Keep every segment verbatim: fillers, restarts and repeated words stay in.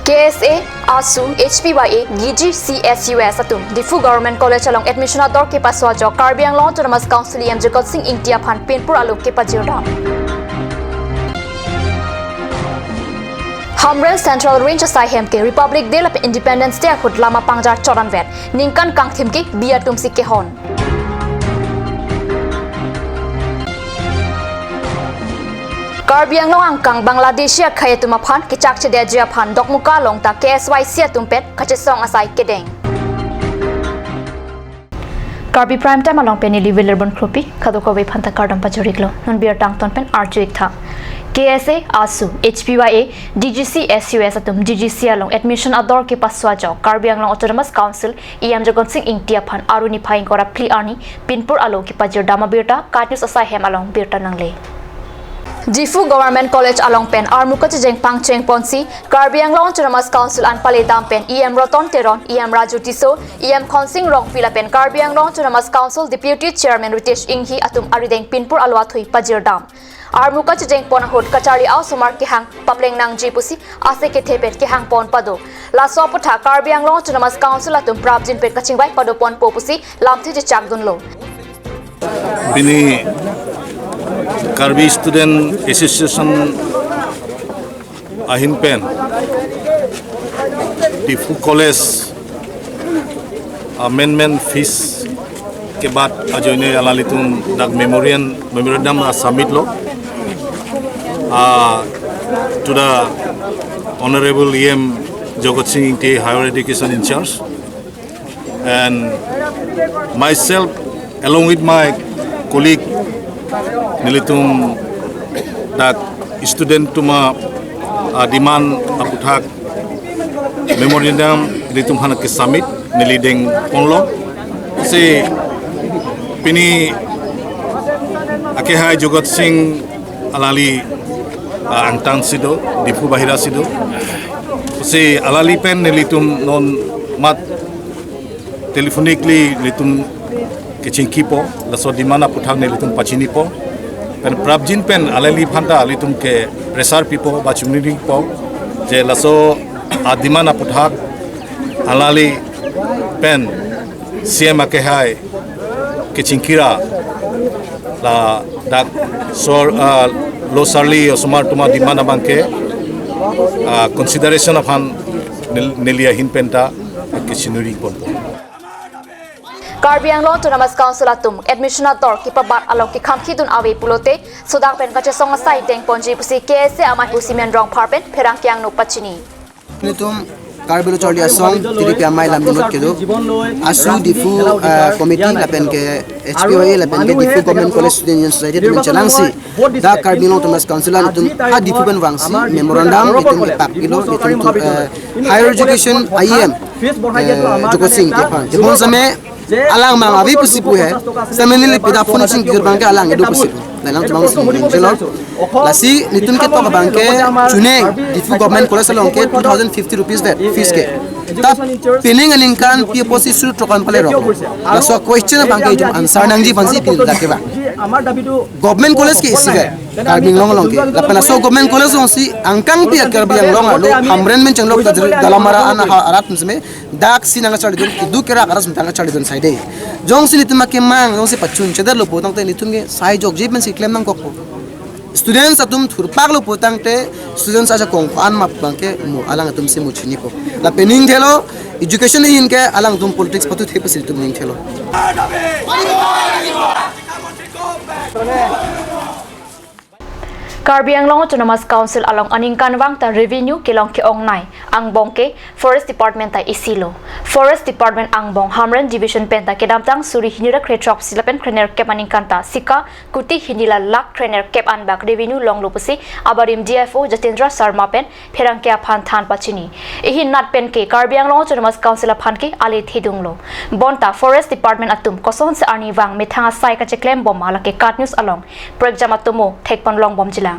K S A, ASU, H P Y A, D G C S U S atum Diphu Government College along admission ador kepaso ajok Karbi Anglong Autonomous Council E M Jagat Sing Engti aphan pinpur alo kepajirdam. Hamren Central Range asai hem ke Republic Day lapen Independence Day ahut lama pangjar choranvet. Ningkan kangthim ke bi atum si kehon. Karbi Anglong angkang Bangladeshi akhei atum aphan kechakchedetji aphan Dokmoka along ta K S Y C atum pen kachesong asai kedeng. Karbi Prime Time along pen neli William Kropi, kadokave aphanta kardom pajir-iklo. Non birta angton pen arju-iktha. K S A, ASU, H P Y A, D G C S U S atum D G C along admission ador kepaso ajok Karbi Anglong Autonomous Council E M Jagat Sing Engti aphan Aru niphai ingkoi ra phli arni pinpur alo kepajirdam abirta KAT News asai hem along birta nangle. Diphu Government College along pen armu kachejeng pangcheng ponsi Karbi Anglong Autonomous Council an paledam pen E M Roton Teron, E M Raju Tisso, E M Khonsing Rongpi lapen Karbi Anglong Autonomous Council Deputy Chairman Ritesh Enghi atum arideng pinpur alo athui pajirdam. Armu kachejeng pon ahut kacharli a-osomar kehang papleng nangji pusi ase kethe pen kehang pon pado. Laso aputhak Karbi Anglong Autonomous Council atum prapjin pen kachingvai pado ponpo pusi lamthe chechak dunlo. Pini Karbi Student Association ahin pen Diphu College amendment fees kebat ajoine alanglitum dak memorial, memorandum a-submit lo, uh, to the Honorable E M Jagat Sing Engti, Higher Education in charge, and myself along with my colleague, nelitum dak student atum a, uh, demand aputhak memorandum nelitum aphan ke-submit, neli deng ponlo. Si pini akehai Jagat Sing alangli, uh, angtan si do, Diphu bahira si do. Si alangli pen nelitum non mat telephonically nelitum kechingkipo, laso demand aputhak nelitum pachinipo. Pen prapjin pen alangli aphanta nelitum ke pressure pipo, ba chumri pipo, je laso a-demand aputhak alangli pen C M akehai kechingki ra ladak sor, ah, lo sarli osomar atum a-demand abang ke, ah, consideration aphan nel-, neli ahin pen ta kechinuri ponpo. Karbi Anglong Autonomous Council atum admission ador kepabat along kekhamkhi dun ave pulote sodak pen kachesong asai deng ponji pusi K S A amei Simen Rongphar pen pherangke angno pachini. Nelitum Karbi Lo Charli Asong, T D P amei lam dunot kedo, ASU Diphu, eh, committee lapen ke H P Y A lapen ke Diphu Government College Student Union Society atum chelangsi dak Karbi Anglong Autonomous Council nelitum ha Diphu pen vangsi memorandum nelitum ipak ilo nelitum tu, eh, higher education I E M, eh, Jagat Sing Engti aphan. Jibon same alang mang ave pusi pu he, same neli pida phone chingkir abang ke alang kedo pusi pu. Nangtum si jelo. Lasi nelitum ketok abang ke chuneng Diphu Government College along ke two thousand fifty rupees vet fees ke. Ta pining aningkan pi apotsi sur trokan pale rok. Laso question abang ke itum answer nangji aphansi pin dak ke ba. Government College ke isi vet Karbi Anglong along ke. Lapen laso Government College alongsi angkang pi Karbi Anglong arlo Hamren mencheng lok ta Dalamara an ha arat seme dak si nangkacharlidun, kedo kerak arat seme nangkacharlidun saide. Jongsi nelitum akemang jongsi pachun chedetlo putangte nelitum ke sai jokji pensi klem nangkokpo. Students atum thurpaklo putangte students ajakong ko-an map abang ke mo alangtum si mo chinipo. Lapen ning thelo education ahin ke alangtum politics patuthe pusi nelitum ning thelo. Karbi Anglong Autonomous Council along aningkanvang ta revenue kelong ke-ongnei angbong ke Forest Department ta isi lo. Forest Department angbong Hamren Division pen ta kedamtang suri hini ra krethrok isi lapen krenerkep aningkan ta sika kuti hini ra lakh krenerkep anbak revenue longlo pusi abarim D F O Jatendra Sharma pen pherangke aphan than pachini. Ihin nat pen ke Karbi Anglong Autonomous Council aphan ke ale thedunglo. Bonta Forest Department atum kosonsi arnivang methang asai kacheklem bom ma lake KAT News along prekjam atomo thekpon long bomjilang.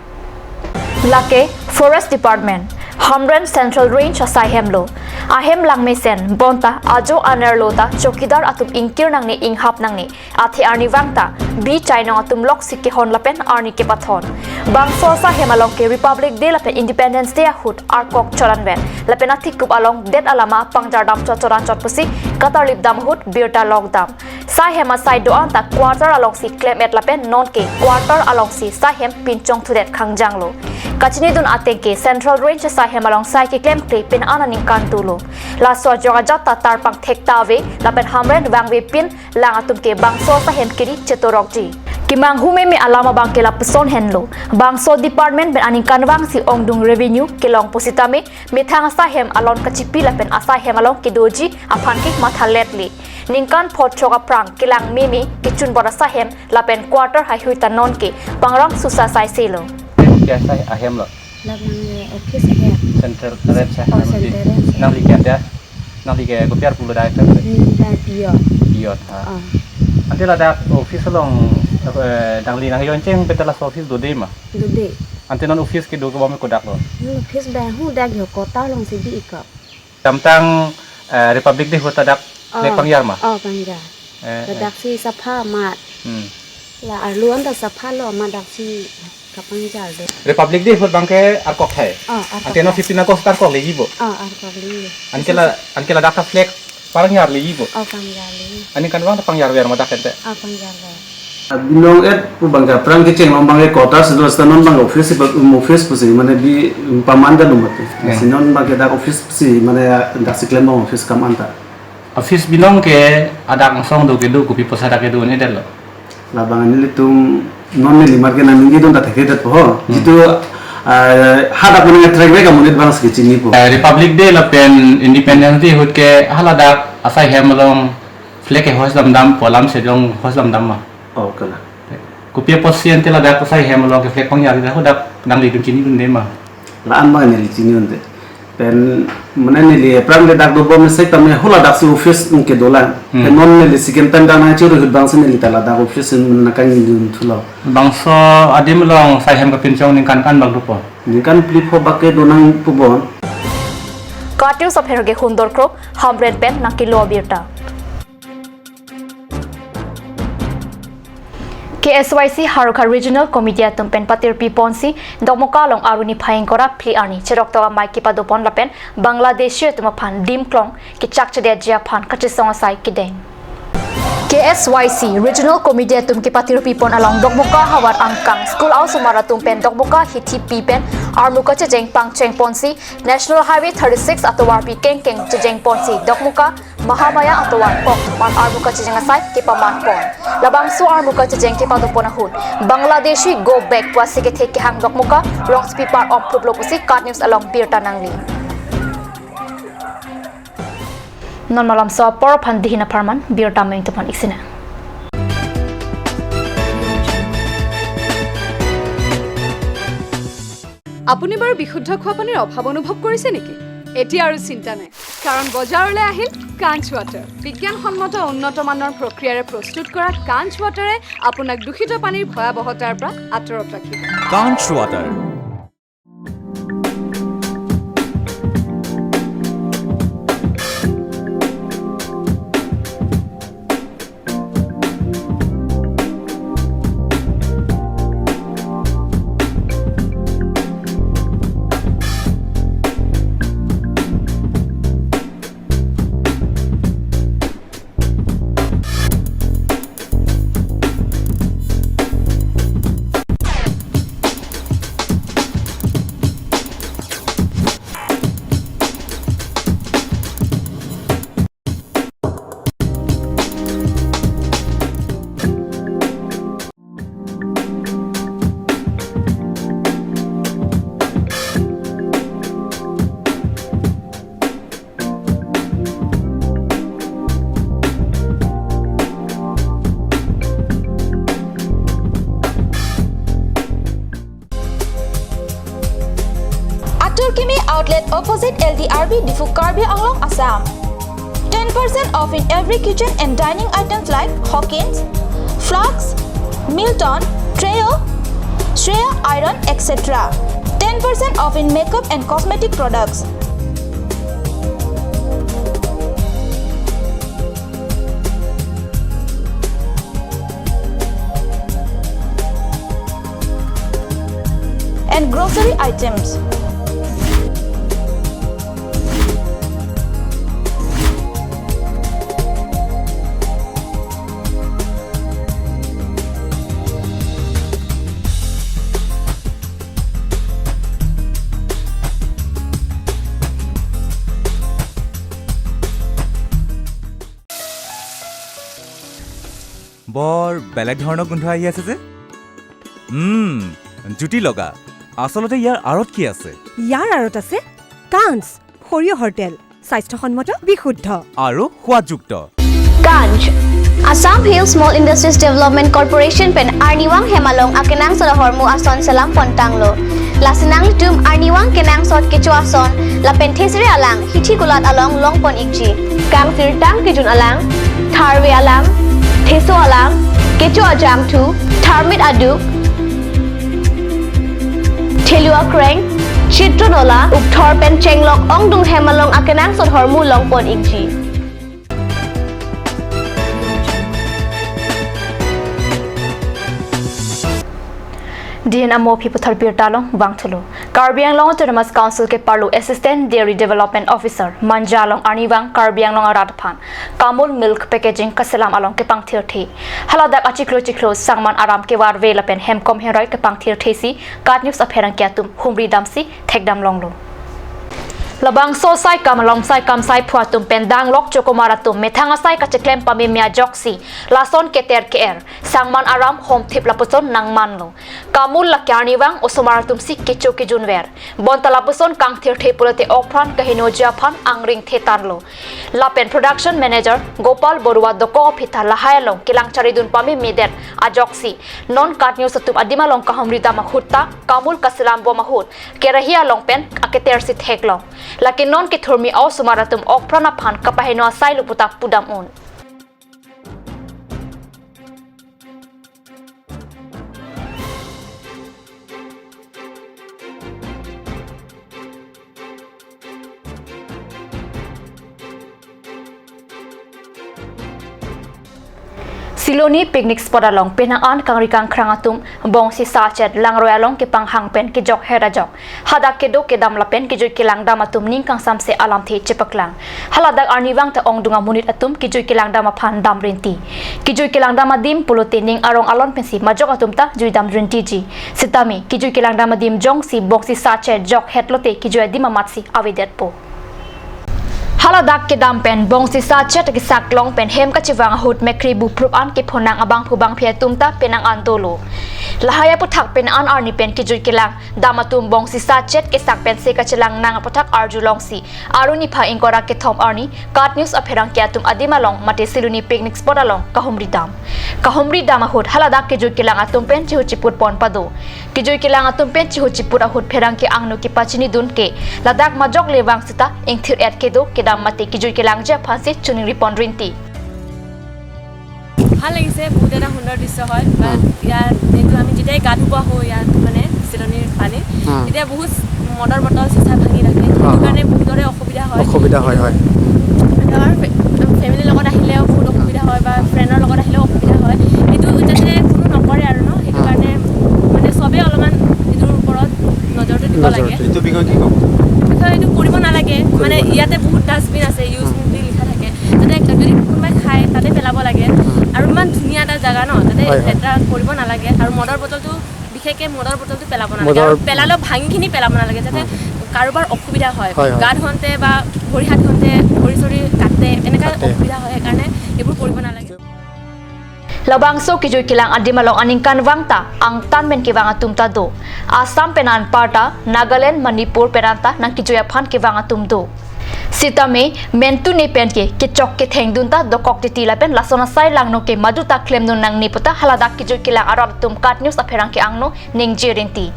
Lake Forest Department, Hamren Central Range asai hemlo. Ahem langmesen bonta ajo anerlo ta chowkidar atum ingkir nangne inghap nangne. Athe arnivang ta bi chainong atum loksi kehon lapen arni kepathon. Bangso asai hem along ke Republic Day lapen Independence Day ahut arkok choranvet lapen athekup along det alama pangjardam chot choran chot pusi katarlip dam ahut birta lok dam. Sai hem asai do-an ta quarter alongsi klem-et lapen nonke quarter alongsi sai hem pinchong thudet khangjanglo. Kachinidun ateng ke Central Range asai hem along sai keklem kle pin-an aningkan dolo. Laso ajok ajat ta tarpang thek ta ave lapen Hamren vangve pin lang atum ke bangso asai hem kiri chetorokji. Kemanghu meme alam abang ke lapuson henlo. Bangso department pen aningkanvangsi ongdung revenue kelong pusitame methang asai hem alon kachipi lapen asai hem along kedoji aphan ke matha letle. Ningkan pho chok aphrang kelang meme kechun bor asai hem lapen quarter haihui ta nonke pangrang susa sai selo. Ke asai ahem lo. Labang ke office ahem. Central Range asai. Oh, hem di. Central Range. Nangli ke ante, nangli ke kopi arpu lo dak? Neli dak P O. P O tha. Ah. Ante ladak office along, eh, nangli nangjoin cheng pen ta laso office dode ma? Dode. Ante non office kedo kebom ke kodak lo? Non office bang hu dak yo kota alongsi bi ikop. Damtang, eh, Republic Day ahut ta dak flag, oh, pangyar ma? Oh, pangyar. Eh, eh. Ladaksi sapha amat. Hmm. La arlo an ta sapha lo amat daksi kapangyar do. Republic Day ahut bang ke arkok thai. Oh, arkok thai. Ante non fifteen August ta arkok leji bo. Oh, arkok leji. Anke la, anke ladak ta flag pangyar leji bo. Oh, pangyar leji. Aningkanvang ta pangyarver ma dak ante? Oh, pangyarver. Binong et pu bang ke aphrang kecheng long bang ke quarters do, seta non bang office pa, um, office pusi mane bi, um, paman da lumat. Eh. Si non bang ke dak office pusi mane daksi klem bang office kam anta. Office binong ke adak angsong do kedo, kopi apotsi dak kedo ne det lo? Labang nelitum non neli mar ke nangning dun ta thekthedet po ho. Hmm. Jitu, ah, hadak mane trek rek amonit bang si chini po. Eh, Republic Day lapen Independence Day ahut ke haladak asai hem along flag ke hoist dam dam po, lam sejong hoist dam dam ma? Oh, kalang. Kopi apotsi ante ladak asai hem along ke flag pangyar ahut dak nanglitum chinidunde ma? La-an bang neli chinidunde. Pen mane neli aphrang le dak dobom sek tame haladak si office ke dolang. Hmm. Pen non neli second time dak nangchoro ahut bang si neli ta ladak office nangkaningdun thulo. Bangso adim along asai hem kapinchong ningkan ko-an bak dopo? Ningkan phli pho bak ke do nang pu bon. Kati usap herge hundor kro Hamren pen nangkelo birta. K S Y C Howraghat Regional Committee atum pen patirpi ponsi Dokmoka along Aru niphai ingkoi ra phli arni cheroktok amei kepado pon lapen Bangladeshi atum aphan dim klong kechak chedetji aphan kachesong asai kedeng. K S Y C Regional Committee atum kepatirpi pon along Dokmoka havar angkang school a-osomar atum pen Dokmoka hithi pi pen armu kachejeng pangcheng ponsi National Highway thirty-six atovarpi kengkeng chejeng ponsi Dokmoka Mahamaya atovar kok aphan armu kachejeng asai kepaman pon. Labangso armu kachejeng kepado pon ahut Bangladeshi go back pusi kethe kehang Dokmoka rongsopi par om phuplo pusi KAT News along birta nangli. Non malomso apor aphan dihin apharman birta meng tupon iksine. আপুনি বাৰু বিশুদ্ধ খোৱা পানীৰ অভাৱ অনুভৱ কৰিছে নেকি? এতিয়া আৰু চিন্তা নাই, কাৰণ বজাৰলৈ আহিল কাঞ্চ ৱাটাৰ। বিজ্ঞানসন্মত উন্নত মানৰ প্ৰক্ৰিয়াৰে প্ৰস্তুত কৰা কাঞ্চ ৱাটাৰে আপোনাক দূষিত পানীৰ ভয়াৱহতাৰ পৰা আঁতৰত ৰাখিব। কাঞ্চ water. Atur Kimi Outlet, opposite L D R B, Diphu, Karbi Anglong, Assam. Ten percent off in every kitchen and dining items like Hawkins, flasks, Milton, Treo, Shreya iron, et cetera. Ten percent off in makeup and cosmetic products. and grocery items. বৰ বেলেগ ধৰণৰ গোন্ধ আহি আছে যে। উম, জুতি লগা। আচলতে ইয়াৰ আঁৰত কি আছে? ইয়াৰ আঁৰত আছে কাঞ্চ, সৰিয়হৰ তেল, স্বাস্থ্যসন্মত, বিশুদ্ধ। আৰু সোৱাদযুক্ত। কাঞ্চ, Assam Hill Small Industries Development Corporation pen Arnivang hem along akenangsot ahormu ason selam pontanglo. Lasi nanglitum Arnivang kenangsot kecho ason lapen thesere alang, hithi kulat along longpon ikji. Kangthirtang kejun alang, tharve alang, theso alang, kecho ajangthu, tharmit aduk, thelu akreng, chitro nola, ukthor pen chenglok ongdung hem along akenangsot ahormu longpon ikji. Dihin amo aphi puthot birta along vangthulo. Karbi Anglong Autonomous Council keparlo Assistant Dairy Development Officer, Manja along Arnivang Karbi Anglong arat aphan Kamul Milk Packaging kaselam along kepangthirthe. Haladak achiklo chiklo sangman aram kevarve lapen hemkom heroi kepangthirthesi KAT News apherangke atum humri damsi thekdam longlo. Labangso saikam along saikam saiphu atum pen danglok chokomar atum methang asai kacheklem pameme ajoksi lason keter ke-er, sangman aram homthip lapuson nangmanlo. Kamul lake Arnivang osomar atumsi kecho kejunver. Bonta lapuson kangthirthe pulote okpran kahenoji aphan angring thetanlo. Lapen Production Manager Gopal Borua dokok aphi ta lahai along kelang charidun pamemedet ajoksi non KAT News atum adim along kahumri dam ahut ta kamul kaselam bom ahut kerahi along pen aketersi theklong. Lake non kethurmi a-osomar atum okpran aphan kapaheno asai lo puta pudam un. Siloni picnic spot along penang an kangri kangkrang atum bongsi sachet langroi along kepanghang pen kejokhet ajok hadak kedo kedam lapen kejui kelang dam atum ning kangsamse alamthe chepaklang. Haladak arnivang ta ongdung amonit atum kejui kelang dam aphan dam rinti. Kejui kelang dam adim pulote ning arong alon pensi majok atum ta jui dam rintiji. Sitame kejui kelang dam adim jongsi bongsi sachet jokhet lote kejui adim amatsi avedetpo. Haladak kedam pen bongsi sachet kesak long pen hem kachevang ahut mekri buprup an kephonang abangphu bangphi atum ta penang an dolo. Lahai aputhak penang an arni pen kejui kelang dam atum bongsi sachet kesak pensi kachelang nang aputhak arjulongsi Aru niphai ingkoi ra kethom arni KAT News apherangke atum adim along mate Siloni picnic spot along kahumri dam. Kahumri dam ahut haladak kejui kelang atum pen chihu chiput pon pado. Kejui kelang atum pen chihu chiput ahut pherangke angno kepachinidun ke ladak majok le vang sita ingthir et kedo kedam mate kejui kelangji aphansi choningri pon rinti. ভাল লাগিছে, বহুত এটা সুন্দৰ দৃশ্য হয়। বা উম। ইয়াত এইটো আমি যেতিয়াই গা ধুব আহোঁ ইয়াত, মানে, চিলনীৰ পানীত, উম। তেতিয়া বহুত মদৰ বটল, চিচা ভাঙি থাকে। সেইটো অ, অ। কাৰণে বহুতৰে অসুবিধা হয়। অসুবিধা হয়, হয়। ধৰ, ফে-, ফেমিলিৰ লগত আহিলেও বহুত অসুবিধা হয় বা ফ্ৰেণ্ডৰ লগত আহিলেও অসুবিধা হয়। সেইটো যাতে কোনো নকৰে আৰু ন, সেইটো উম। কাৰণে, মানে, চবেই অলপমান এইটোৰ ওপৰত নজৰটো দিব নজৰ লাগে। এইটো বিষয়ে কি ক'ব? বিষয়ে এইটো কৰিব নালাগে। কৰিব মানে, নালাগে। ইয়াতে বহুত ডাষ্টবিন আছে, ইউজ উম। বুলি লিখা থাকে। যাতে যদি কোনোবাই খায়, তাতে পেলাব লাগে। উম। আৰু ইমান ধুনীয়া এটা জেগা ন, তাতে হয়, হয়। লেতেৰা কৰিব নালাগে। আৰু মদৰ বটলটো, বিশেষকে মদৰ বটলটো পেলাব নালাগে। মদৰ আৰু পেলালেও ভাঙিখিনি পেলাব নালাগে, যাতে উম। কাৰোবাৰ অসুবিধা হয়। হয়, হয়। গা ধুৱন্তে বা ভৰি হাত ধুৱন্তে, ভৰি চৰি কাটে, এনেকা কাটে। অসুবিধা হয়, সেইকাৰণে এইবোৰ কৰিব নালাগে। Labangso kejui kelang adim along aningkanvang ta angtan pen kevang atum ta do. Assam pen anparta, Nagaland, Manipur pen anta nangkejui aphan kevang atum do. Sitame mentune pen ke kechok kethengdun ta dokok titi lapen lason asai langno ke madu ta klemdun nangne puta haladak kejui kelang arat atum KAT News apherangke angno ningje rinti.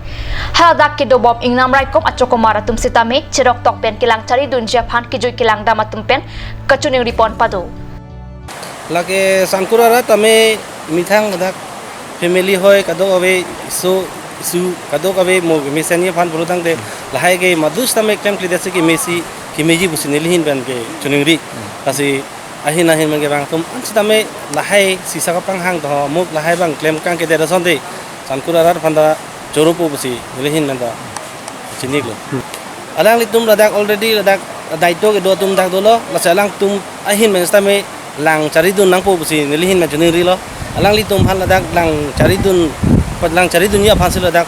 Haladak kedobom ingnam raikom achokomar atum sitame cheroktok pen kelang charidunji aphan kejui kelang dam atum pen kachoningri pon pado. Lake Sankur arat tame methang dak family hoi kadokave isu isu kadokave mo mesen ye phan bulu tangte lahai ke madu sitame klemkledet si kemesi kemeji pusi neli ahin pen kechoningri. Lasi ahin ahin pen kevang atum an sitame lahai sisa kapanghang to mo lahai bang klem kangkedet asonte Sankur arat aphan ta choropo pusi neli ahin pen ta chinilo. Hmm. Alanglitum ladak already ladak daito kedo atum dak dolo, lasi alangtum ahin pen sitame lang charidun nangpo pusi neli ahin pen chiningrilo. Alanglitum aphan ladak lang charidun, lang charidunji aphansi ladak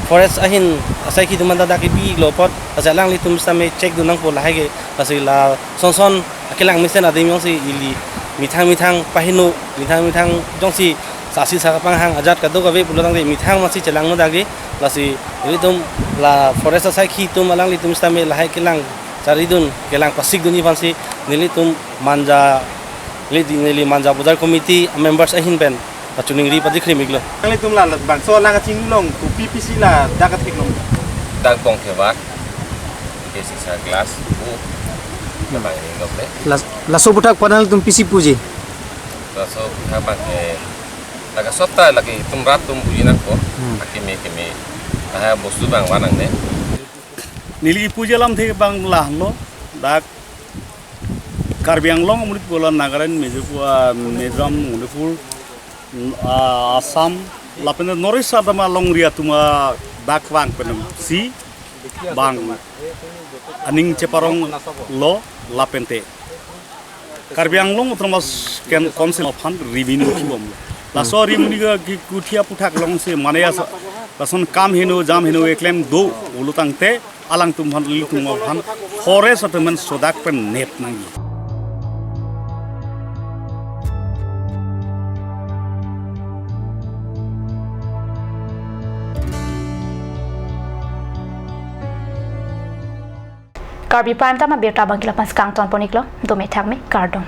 forest ahin asaikhi atum anta dak kipilo apot, lasi alanglitum sitame checkdun nangpo lahai ke, lasi lason son akelang mesen adim jongsi ili methang methang paheno, methang methang jongsi sasi sa kapanghang ajat kadokave pulo tangte methang masi chelangno dagi, lasi nelitum la forest asaikhi atum alanglitum sitame lahai kelang charidun, kelang pasikdunji aphansi nelitum Manja, neli, neli Manja Bazar Committee a members ahin pen pachiningri padikhrim iklo. Alanglitum la, la bangso alang kachinglu along kopi pisi ladak atheklong? Dak Bongkhebat, ke sisa class, bu, ke bang inglok le. Las-, laso aputhak pen alanglitum pisi puji? Laso aputhak abang ke, lake sopta lake itum rat atum puji nangpo. Hmm. Akeme keme, aha bostu bang van nangne. Neli puji alamthe abang lahelo, dak Karbi Anglong amonit pulo, Nagaland, Mizo-, ah, Mizoram, Manipur, ah, Assam, lapen North East adama longri atum adak vang pensi bang aning cheparonglo lapente Karbi Anglong Autonomous Can-, Council aphan revenue kibom. Laso revenue ke ki kuthia aputhak alongsi mane asa, lason kam heno jam heno keklem do pulo tangte alangtum aphan, ilitum aphan forest atum pen sodak pen nep nangji. Karbi Prime Time abirta abang ke lapu-an si kangton pon iklo, dome thakme, kardom.